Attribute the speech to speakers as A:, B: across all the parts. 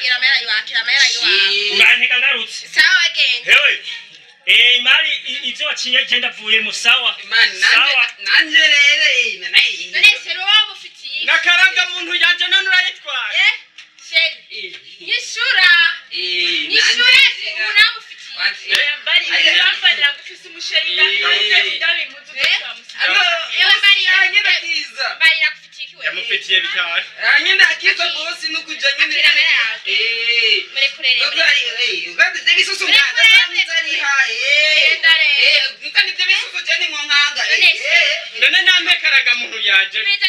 A: Akira amahera yiwawe, akira amahera yiwawe.
B: Urantega ngarutse.
A: Sawa, genda.
B: Hewe. Eh, imari ivyo wacinye je ndavuyemo sawa.
C: Imana nanje
B: Sawa.
C: nanje rero eh
A: None chéri, wowe umufitiye iki?
D: Nakaranga muntu yanje none urayitwaye.
A: Eh, chéri. Nyishura. Nyishure se ubu nawe umufitiye iki?
E: Bambarira ngo ufise umu chéri ndaba impuzu zose wamusize.
A: Ewe mbarira.
C: Nyine akiza.
A: Mbarira akufitiye iki wewe?
D: Yamufitiye bitanu.
C: Nyine akiza bosi nukuja nyine.
A: Akira amahera yawe. Murekure rero.
C: Uganda ibyo bisusu nganda nzariha.
A: Genda rero.
C: Uganda ibyo bisusu je ni nkonkanga.
A: None se.
D: None nampe karanga muntu yanje.
A: Mbega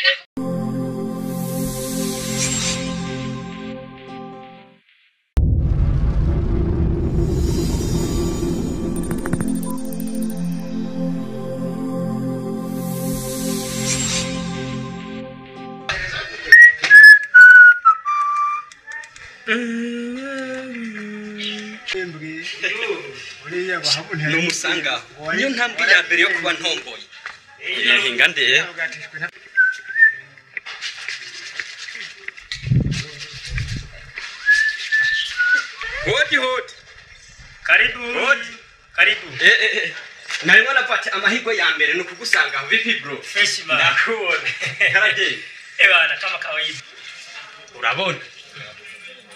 D: Numusanga niyo ntambwe ya mbere yo kuba ntomboye. Hinga ndeye. Hodi hodi.
B: Karibu.
D: Hodi.
B: Karibu.
D: Eh. Nari nafata amahirwe ya mbere ni ukugusanga vipi bro?
B: Fresh man.
D: Ndakubona. Karageye.
B: Eh bana kama kawaida.
D: Urabona?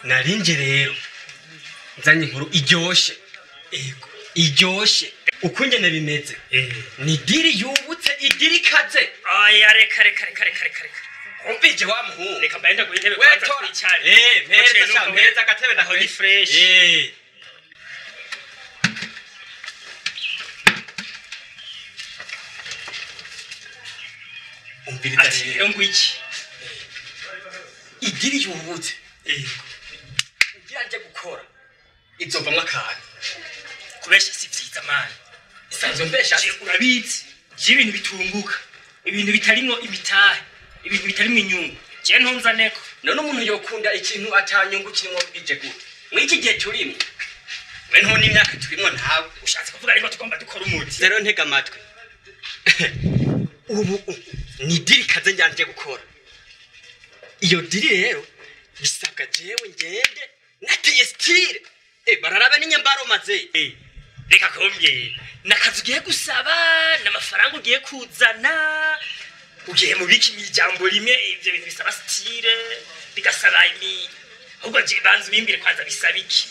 D: Narinje rero nzanye inkuru iryoshe. Ego, iryoshe. Uko ngene bimeze. Ni deal yubutse, i deal ikaze.
B: Oya reka reka reka reka reka reka.
D: Umvije wa muhungu.
B: Reka mbaye ndaguha intebe
D: We
B: kwanza
D: tora.
B: twicare.
D: Eh, mpereza
B: Koce
D: sha,
B: numva
D: mpereza agatebe
B: aho ni fresh.
D: Eh. Umviriza
B: Ati
D: rero.
B: rero ngwiki.
D: I deal yubutse. Ngira nje gukora. Izovamwo akantu.
B: Kubesha si vyiza man.
D: Isanzwe mbesha.
B: Je urabizi. Je ibintu bitunguka. Ibintu bitarimwo imitahe. Ibintu bitarimwo inyungu. Je ntunzaneko.
D: None umuntu yokunda ikintu atanyungu kirimo bwije gute? Mw'iki gihe turimwo. We ntoni imyaka turimwo ntawe.
B: Ushatse kuvuga ariko tugomba dukora umuti.
D: Rero ntega amatwi. Ubu ni deal ikaze njyanje gukora. Iyo deal rero bisabwa jewe ngende nateye style. Bararaba n'inyambaro maze.
B: Reka kumbwira. Nakazi ugiye gusaba, n'amafaranga ugiye kuzana. Ugiye mu biki ijambo rimwe ivyo bintu bisaba style, bigasaba imi. Ahubwo je banza ubimbwire kwanza bisaba iki?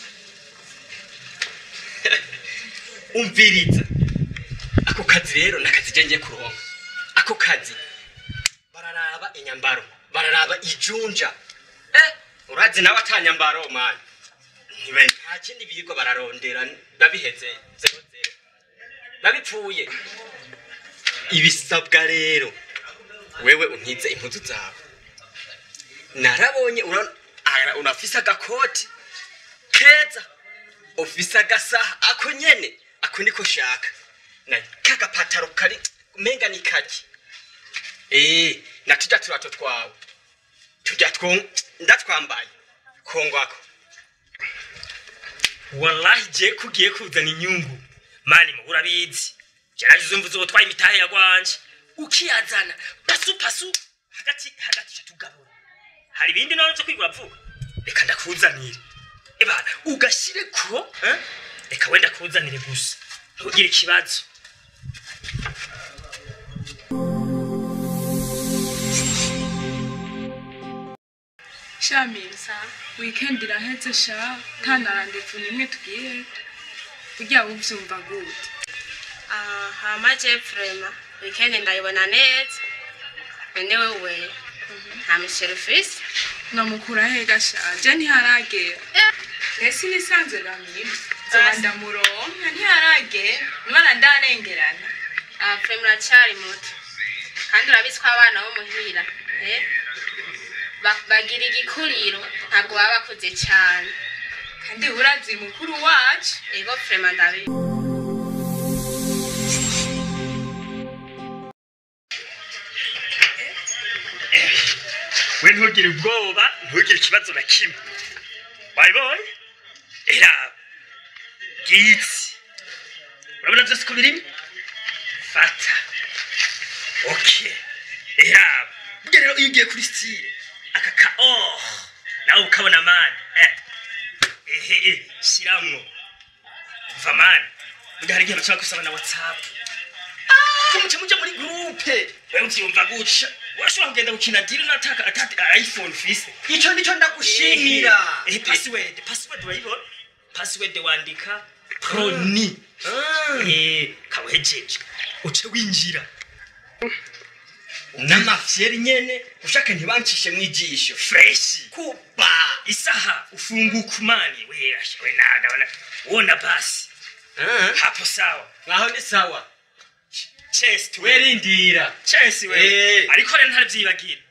D: Umviriza. Ako kazi rero nakazi je ngiye kuronka. Ako kazi bararaba inyambaro, bararaba ijunja. Urazi nawe atanyambaro man. Nibe nta kindi birirwa bararondera babiheze zero zero. Babipfuye. Ibisabwa rero wewe untize impuzu zawe. Narabonye unafise agakoti keza, ufise agasaha ako nyene, ako niko shaka. Na kagapataro kari menga ni kaki. Na tujya turato twawe. Tujya two ndatwambaye. Kongwako.
B: Wallahi je kugiye kuzana inyungu. Mani mu urabizi. Jaragize umvuze ubutwaye imitahe ya gwanje. Ukiyazana pasu pasu hagati hagati cyo tugabura. Hari ibindi nawe cyo kwigura vuga. Reka ndakuzanire. Eba ugashire ko, eh? Reka wenda kuzanire gusa. Ntugire ikibazo.
E: Shamisa, weekend iraheze sha, nta rendez-vous nimwe tugiye. Burya uvyumva gute?
A: Hama je vraiment weekend ndayibona neza. None wewe nta mu chéri ufise?
E: Nomukura hega sha, je ntiharagera. Ese nisanzwe ramima. Zoba ndamuronka ntiharagera. Imana ndarengerana.
A: Ah, vraiment uracyari muto kandi urabizi ko abana bo muhira eh bagira igikuriro, ntabwo baba bakuze cyane.
E: Kandi urazi mukuru wacu.
A: Ego vraiment ndabizi.
B: We ntugire ubwoba, ntugire ikibazo na kimwe. Wabibonye? Era gitsi. Urabona byose ko birimo? Fata. Okay. Era burya rero iyo ugiye kuri style aka ka oh nawe ukabona mani. Shiramwo. Umva mani. Burya hari igihe bashobora gusaba na WhatsApp. Ko muca muja muri groupe. Wewe uvyumva gutya. Urashobora kugenda gukina deal nataka ata iPhone ufise.
D: Ico nico ndagushimira.
B: Password urayibona? Password wandika proni. Kawejeje. Uce winjira.
D: N'amafyeri nyene ushaka ntibancishe mwijisho.
B: Fresh.
D: Kuba.
B: Isaha ufunguka mani we we nada wona basi. Hapo sawa.
D: Aho ni sawa.
B: Chest we.
D: Werindira.
B: Chest we. Ariko rero ntarivyibagira.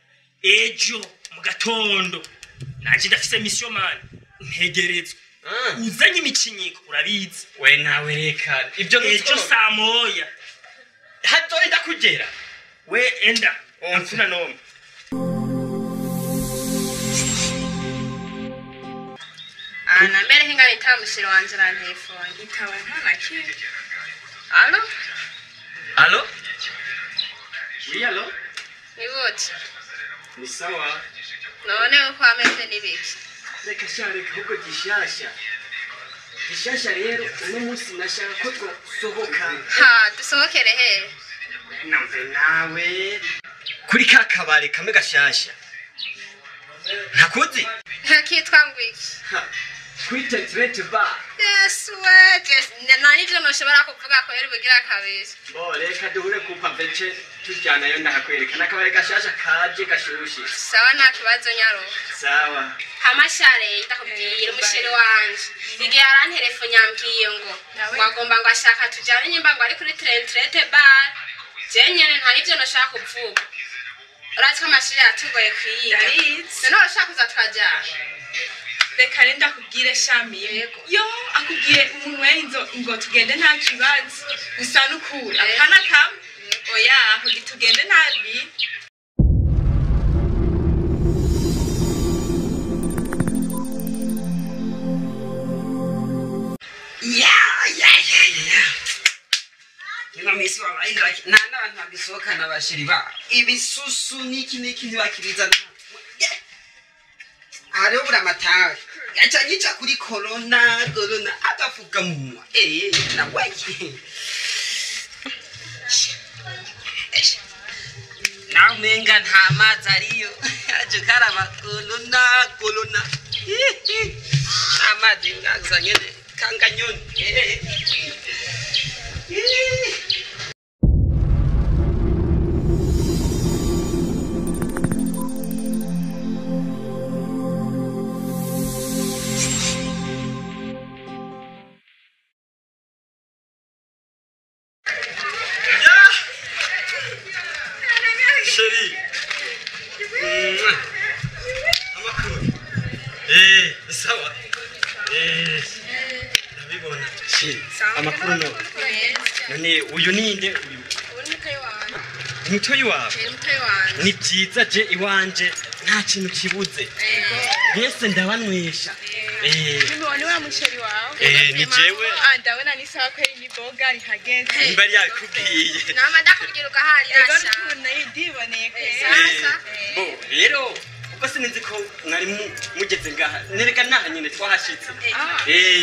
B: Ejo mu gatondo nanje ndafise mission mani. Ntegerezwa. Uzanye imikinyiko urabizi.
D: We nawe reka. Ibyo
B: ejo saa moya.
D: Hazorinda kugera.
B: We enda. Omfuna noma.
A: Ah, na mbere hingana itamushiro wanje arantefone.
E: Itaba nta na kimwe.
A: Alo?
D: Allo? Oui, allo?
A: Ni gute?
D: Ni sawa.
A: None uko ameze ni biki?
D: Reka sha reka ahubwo gishasha. Gishasha rero uno munsi nashaka ko twasohoka.
A: Ha, dusohokere he?
D: Namve nawe. Kuri ka kabare kamwe gashasha. Ntakuzi?
A: Kitwa ngwiki.
D: Kuri Tetrete Bar.
A: Yes, we, yes. Nta nivyo noshobora kuvuga ko yari bugira kabiri.
D: Bo reka duhure ku pavece tujyanayo ndakakwereka n'akabare gashasha kaje gashushe.
A: Sawa nta kibazo nyaruka.
D: Sawa.
A: Hamashare ndakubwira umusheri wanje. Igihe arantelefone yambwiye ngo wagomba ngo ashaka tujyane nyimba ngo ari kuri Tetrete Bar. Je nyene nta nivyo noshaka kuvuga. Urazi ko amashuri yatugoye kwiga.
E: Ndabizi.
A: None urashaka kuza tukajyana?
E: Reka rero ndakubwire shami.
A: Yego.
E: Yo akubwiye umuntu wenzo ngo tugende nta kibazo. Gusa nukuri akana kamwe. Oya kugira tugende ntabi.
C: Ya. Ino misi wabaye nta n'abantu bagisohokana bashiri ba ibisusu niki niki ntibakirizana. Hariho buramatari yaca nyica kuri corona agafukamunwa nawe nawe umenga nta mazi ariyo aje karaba corona amazi ngaza nyene kanganyoni.
D: Chérie. Amakuru. Sawa. Ndabibona. Chérie, amakuru no. None uyu ninde uyu?
A: Ubu ni mutoyi wanje.
D: Mutoyi wawe?
A: Ni mutoyi wanje.
D: Ni byiza je iwanje nta kintu kibuze. Mwese ndabanywesha.
E: Ni wa musheri wawe?
D: Ni jewe.
E: Ah, ndabona ni sawa kweri ni boga rihageze.
D: Nimba yakubwiye.
A: Nama ndakubwira ugaharira
E: Ego
A: sha.
E: ntunaye ndiboneye kweri.
A: Sasa.
D: Bo rero ubwo sinzi ko mwari mugeze ngaha. Nereka naha nyine twahashitse.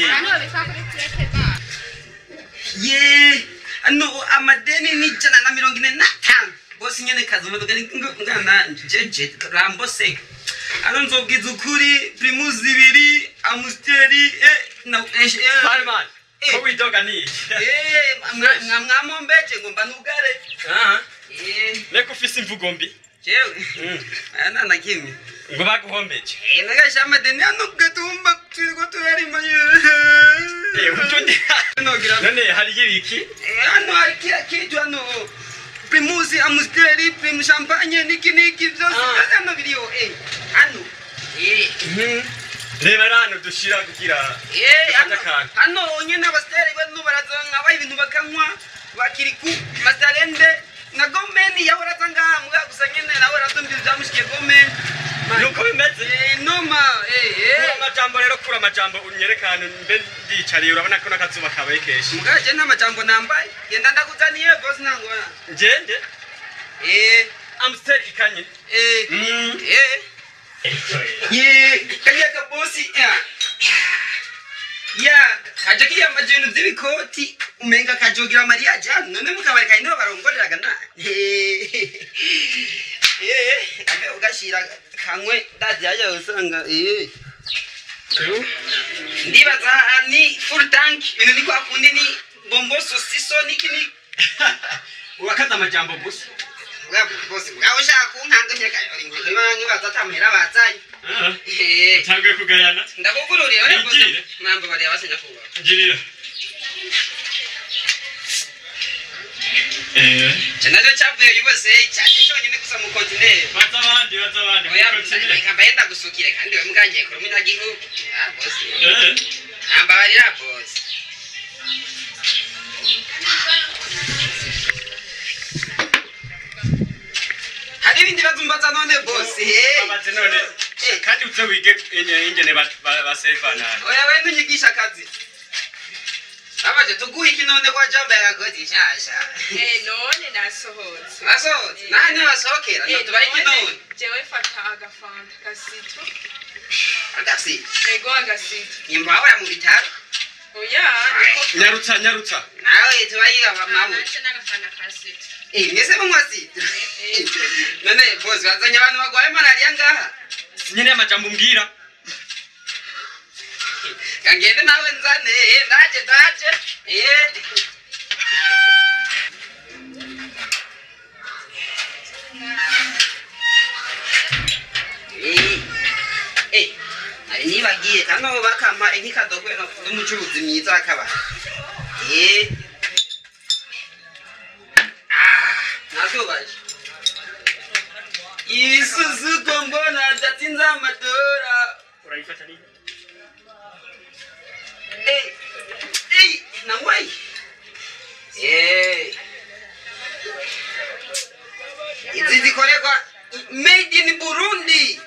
A: Hano babikora kuri Tetrete Bar.
C: Ye, ano amadeni ni 145. Bosi nyene kazi imodoka ngana jeje rambose. Ano nzobwiza ukuri Primus 2 Amsteri na
D: Barman. Ko widoga ni.
C: Mwamombeje ngomba nugare.
D: Ah. Leko ufise imvugo mbi.
C: Jewe. Ana na kimwe.
D: Ngo baguhombeje.
C: Nagasha amadeni ano gatumba turiko turarima.
D: Utundi.
C: Nogira.
D: None hari ibiki?
C: Hano hari kila kitu hano. Primus, Amsteri, Prim Champagne, niki niki byose hano biriyo hano.
D: Reba hano dushira kugira
C: Hano nyene abasteri bano barazanka bayi ibintu bakanywa bakiriku mastarende na gomeni yahora atanga muga gusa nyene nawe aratumvira byamushikiye gomeni.
D: Nuko bimeze.
C: Noma
D: Kura amajambo rero kura amajambo unyerekane mbe ndicariye urabona ko nakazuba kabaye kenshi.
C: Muga je nta majambo nambaye genda ndakuzaniye boss nangora.
D: Ngende? Amstel ikanye.
C: Ye kanya ka boss. Ya kaje kiyambaje ibintu by'ibikoti umenga kajogira Mariya jana none mukabari kayi niho barongoreraga na abe ugashira kanywe ndazi yaje usanga ndibaza ni full tank ibintu ni kwa kundi ni bombo sosiso niki ni
D: Urakaza amajambo gusa.
C: Bose bwawe ushaka kunkanga nkeka nkibaza atamuhera bazaye.
D: Utanguye kugayana.
C: Ndakugururiye ore bose mwamba bariya basinya kuba.
D: Ngirira.
C: Nacho cyavuye yubose cyaje cyonyine gusa mu kontineri.
D: Baza abandi baza abandi.
C: Oya reka mbaye ndagusukire kandi we mugangiye kuri umunyagihugu. Ah bose. Ambabarira bose. Hari ibindi bazumbaza none bose.
D: Babaze none kandi uze wige ingene basevana.
C: Oya we ntunyigisha akazi. Abaje tuguha iki none kwa jambo yagakoze shasha.
E: None nasohotse.
C: Nasohotse? Nani wasohokera? Tubaye iki none?
E: Jewe fata agafanta gasito.
C: Agasito?
E: Ego agasito.
C: Nyimba wabura mu bitaro?
E: Oya.
D: Nyarutsa nyarutsa.
C: Nawe tubayiga mamu.
A: Nanje n'agafanta kasito.
C: Mwese munywa sito? None boss bazanye abantu bagwaye malaria ngaha?
D: Sinyene amajambo umbwira.
C: Kangende nawe nzane, ndaje ndaje. Ari nibagiye kano bakampa inkikadokwe n'umucuruzi mwiza akaba. Nazubaje. Isuzuko mbona adatsinze amadora.
B: Urayifata nini?
C: Nawai. Izi zikorerwa made in Burundi.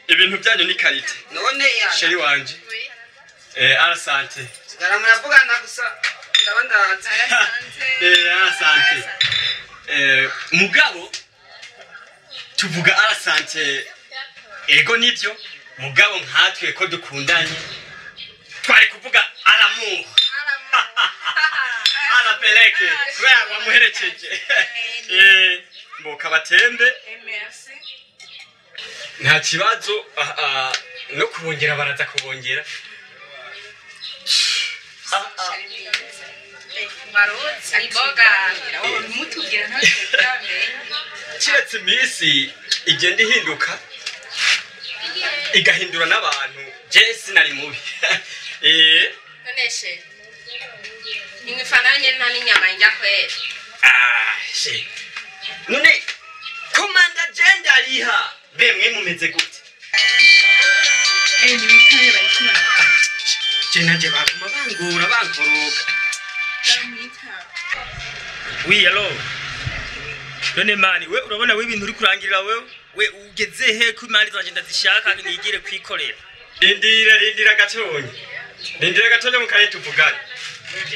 D: Ibintu byanyu ni karite.
C: None ya.
D: Sheri wanje. Arasante.
C: Sigara muravugana gusa ndabandaza.
E: Arasante.
D: Arasante. Mugabo tuvuga arasante ego nivyo mugabo nkatwe ko dukundanye twari kuvuga aramu arapeleke kubera wamuherekeje mboka batembe
E: merci
D: nta kibazo no kubongera baraza kubongera kiretse iminsi igenda ihinduka igahindura n'abantu je sinari mubi
A: Noneshe imifananye nta n'inyama njya kwera
D: she none komanda je ndariha bemwe mumeze gute je nanje baguma bangura bankoroga
B: Oui allo none mani we urabona we ibintu uri kurangirira wewe we ugeze he ko imari zanje ndazishaka nigire kwikorera
D: rindira rindira gatonya rindira gatonya mukaye tuvugane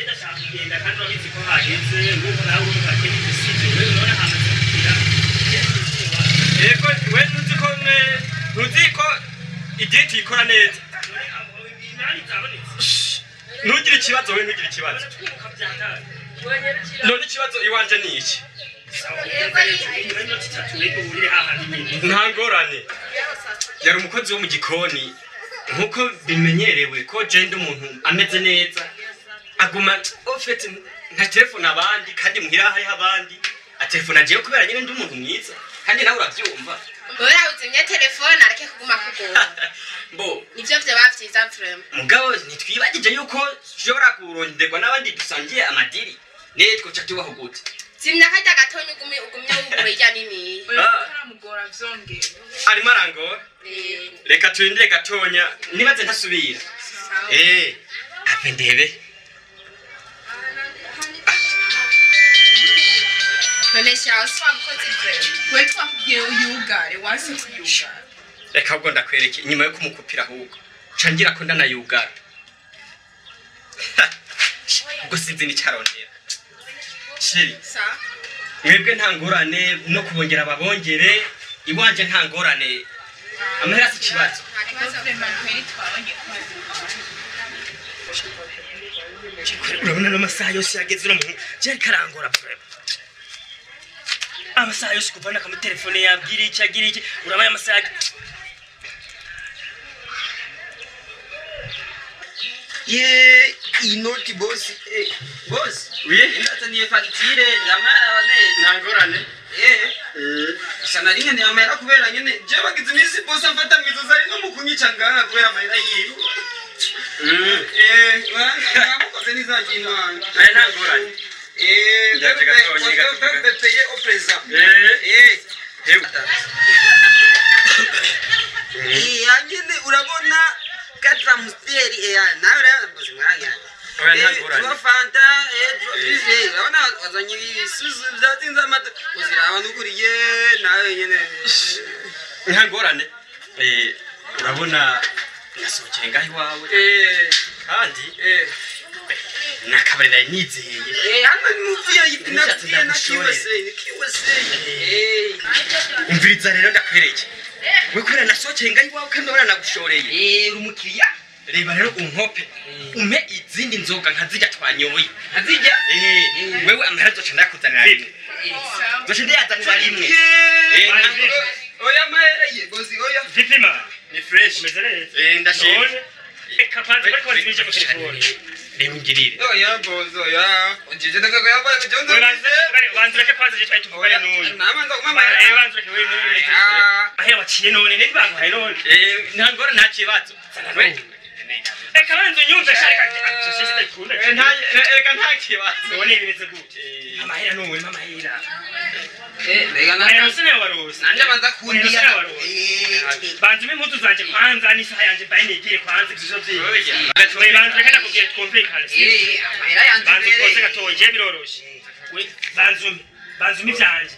B: ndashaka kugenda kandi urabizi ko hageze nk'uko nawe urumva kuri sije wewe urabona hamaze kugira
D: yego we ntuzi ko mwe ntuzi ko igihe tuyikora neza ntugire ikibazo we ntugire ikibazo none ikibazo iwanje ni iki nta ngorane yari umukozi wo mu gikoni nkuko bimenyerewe ko jenda umuntu ameze neza aguma ofete nta telefone abandi kandi muhira hariho abandi atelefone agiye kubera nyine ndi umuntu mwiza kandi nawe urabyumva
A: Ora uzimye telefone areke kuguma kugora
D: mbo
A: nivyo vyoba vyiza vraiment
D: mugabo ntitwibagije yuko ushobora kuronderwa n'abandi dusangiye amadiri nitwo ca tubaho gute
A: zimya karya gatonya ugumye ugumye wugura irya niniya
E: aramugora vyongera
D: arimo arangora reka turindire gatonya nibaze ntasubira ave ndebe
A: none shaho si wa mukozi vraiment
E: we twakubwiye uyugare wanse kuyugara
D: reka ahubwo ndakwereke inyuma yo kumukupira ahubwo ca ngira ko ndanayugara ubwo sinzi n'icarondera sheri mwebwe nta ngorane no kubongera babongere iwanje nta ngorane amahera si ikibazo
A: kibazo.
B: Urabona n'amasaha yose yageze uno muhungu jeri karangora vraiment. Amasaha yose kuva nakamutelefone yabwira iki agira iki urabaye amasaha
C: Ye inoti bosi bosi.
D: Oui.
C: Ndataniye fagitire yamara bane.
D: Ntangorane.
C: Sana rimwe ntiyamahera kubera nyene je bagize iminsi bosi amfata mwizozi ari no mu kunyica ngaha kubera amahera yiwe. Mwamukoze n'izary'Imana.
D: Ntangorane. Ndaje gatonya, gatonya.
C: Paye au présent. Nyene urabona quatre amusteri nawe rero bosi mwanya.
D: Oya, ntangorane.
C: Tuba fanta tuba urabona wazanye ibisusu byatsinze amata uziraba nukuriye nawe nyene.
D: Ntangorane. Urabona nasohokeye ngaho iwawe kandi nakabari nari nizeye.
C: Hano ni muvuye
D: Nishatse
C: na
D: ndagushorera.
C: kiwese
D: Umviriza rero ndakwereke. We kubera nasohokeye ngaho iwawe kandi urabona nagushoreye.
C: Uri umukiriya.
D: Reba rero unkope umpe izindi nzoga nkazirya twanyoye.
C: Azijya
D: Wewe amahera zoca ndayakuzanira rimwe. Zoca ndayazanira rimwe.
C: Oya mahera ye bosi oya.
B: Vipi ma?
D: Ni fresh.
B: Umeze neza?
D: Ndashima.
B: None? Reka kwanza bariko bazimije ku telefone.
D: Reba ungirire.
C: Oya bosi oya. Onjeje ndakako yabaye kujonza.
B: Banza ureke kwanza je twari tuvugane n'uyu.
C: Namanza kumamara.
B: Banza ureke wewe n'uyu. Ahera waciye none nari baguhaye none.
D: Ntangora nta kibazo.
B: Reka banza unyumve shaka ndikunda.
D: Reka nta kibazo.
B: None bimeze gute? Amahera none amahera.
C: Reka
B: Amahera yose nayo warose.
C: nanje banza kundiya.
B: Banza umpe impuzu zanje kwanza n'isaha yanje mbaye nigire kwanza ivyo vyiwe.
D: Oya.
B: Banza reka ndakubwire twumvikane.
C: Amahera yanje
B: Banza ukoze gatoya je biroroshe. We banza umpe banza umpe ivyanje.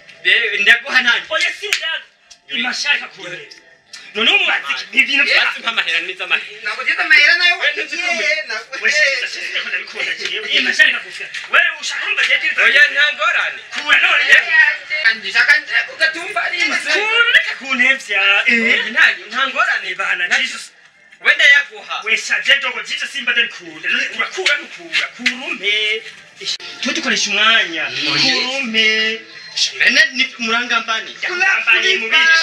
D: Ndaguha nanjye.
B: Oya sindaga. Imashaka kure. None umubazi iki ibintu bya
D: Basi mpa amahera n'iza amahera.
C: Nakugeza amahera nayo.
B: We ndabikunda jewe. Imashaka kufya. Wewe ushaka kumva je kiri.
D: Oya ntangorane.
B: Kura none.
C: Ndishaka nje kugatumba rinse.
B: Kura reka kuntevya.
D: Ntangorane.
B: Bana Jesus.
D: Wenda yaguha.
B: Wesha je dogo Jesus simba ndabikunda. None urakura nukura. Kurume. Twe dukoresha umwanya. Kurume.
D: Mene ni murangambani.
B: Yambani mubiri.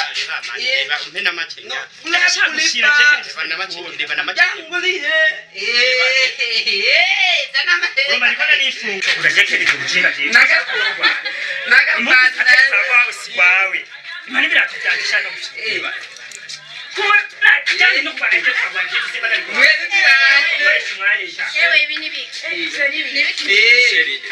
D: Reba umpe n'amakenga.
B: Ndashaka gushira je
D: Reba n'amakenga. Reba n'amakenga.
C: Yanguliye. Zana amahera.
B: Urumva ariko nanifunga. Urajekereza ubujinga je.
C: Nagapana.
B: Wawe si wawe. Imana ibirato byanje shaka gushira. Kuba cyane no kuba ibyo twabanje simba ndabikunda. Koresha umwanya sha.
A: Yewe ibi ni biki? Ni biki?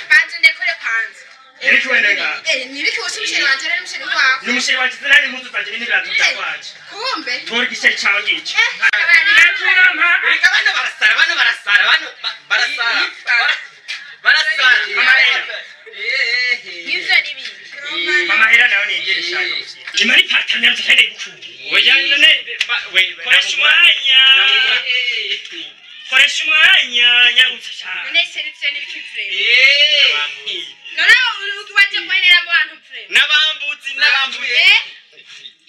A: Banza ndekure kwanza.
B: Nibiki wenda ngaha?
A: Ni biki usi umusheri wanje rero umusheri wawe?
B: Ni umusheri wanje nani impuzu zanje n'ibirato byanje.
A: Kumbe.
B: Tora igisheri cawe ngiki.
A: Abana
D: Reka bano barasara bano barasara bano barasara. Barasara.
B: Amahera.
A: Ivyo ni biki?
B: Mama hera nawe nigere shaka gushira. Imana ipatana nzahende gukura.
D: Oya none we
B: Koresha umwanya. Koresha umwanya nyarutse cyane.
A: None se ivyo ni biki vrema? None uri waje kuhenera mu bantu vrema?
D: Nabambutsi nabambutsi.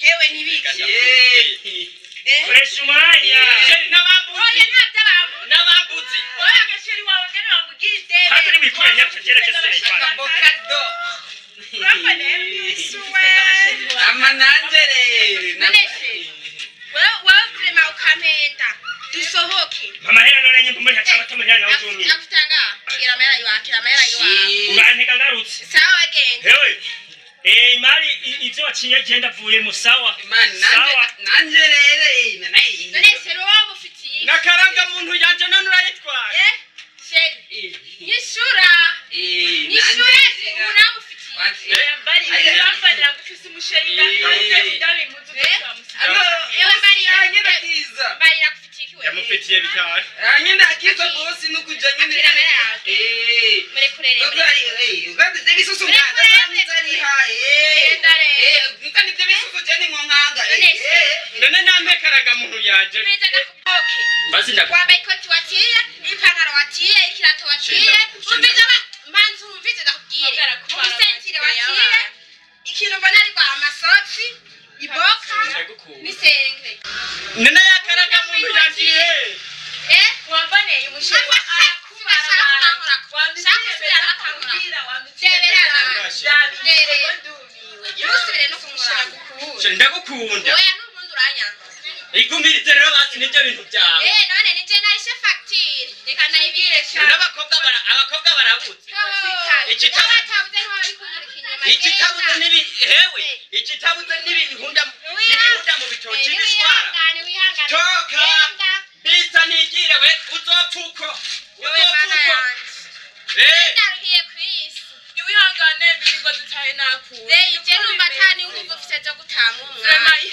A: Yewe ni biki?
B: Koresha umwanya.
D: Nabambutsi.
A: Oya nta by'abambutsi.
D: Nabambutsi.
A: Oya agasheri wawe ngene wamugirije.
B: Kandi ni wikure nyarutse byerekeze sinayitwara.
C: Avocado.
A: Suwe.
C: Amananje rero.
A: None se wewe vrema ukamenda dusohoke.
B: Mama hera none nyimba muri hacaba tamuri hanya ujumi.
A: Akutanga kira mera yiwa kira mera yiwa.
B: Uranteka ngarutse.
A: Sawa genda.
B: Hewe. Imari ivyo waciye genda avuyemo sawa.
C: Imana nanje rero
A: None se wowe ufitiye.
D: Nakaranga muntu yanje none urayitwara.
A: Sheri. Nyishura. Nyishura se unamufitiye. Ewe Mariya.
C: Nyine akiza.
A: Mariya akufitiye iki wewe?
D: Yamufitiye bitanu.
C: Nyine akiza bosi nukuja nyine.
A: Akira mera yawe. Murekurere.
C: Uganda ibyo bisusu nganga Uganda ibyo bisusu jeni nkanga.
D: None nampe karanga muntu yanje.
A: Meza ndakuboke.
D: Basi ndaku.
A: Wambaye ikoti waciye, ipantaro waciye, ikirato waciye. Umviza manzu umvize ndakubwire. Isentire waciye. Ikintu mbona ariko amasotsi, iboka, n'isengre.
D: None yakaranga Chéri, ndagukunda.
A: Oya n'ubundi uranyanka.
D: Igumirize rero basi nibyo bintu byawe.
A: Eh none nije narishe facture. Reka ndayibwire sha.
D: N'abakobwa bara abakobwa barabutse.
A: Ikitabuze ntibabikunyurika inyuma.
D: Ikitabuze nibi hewe, ikitabuze n'ibihunda n'ibihunda mu bitoki bishwara.
A: Wihangane wihangane.
D: Toka.
A: Genda.
D: Bisa nigire we uzopfa uko.
A: Wowe
D: Uzopfa
A: mana
D: uko.
A: yanje.
D: Eh.
A: Ndaruhiye kw'isi.
E: Niwihangane bibi ngo dutahe nakure.
A: Rero je numva ata n'inguvu mfise zo gutama umwana.
E: Vraiment.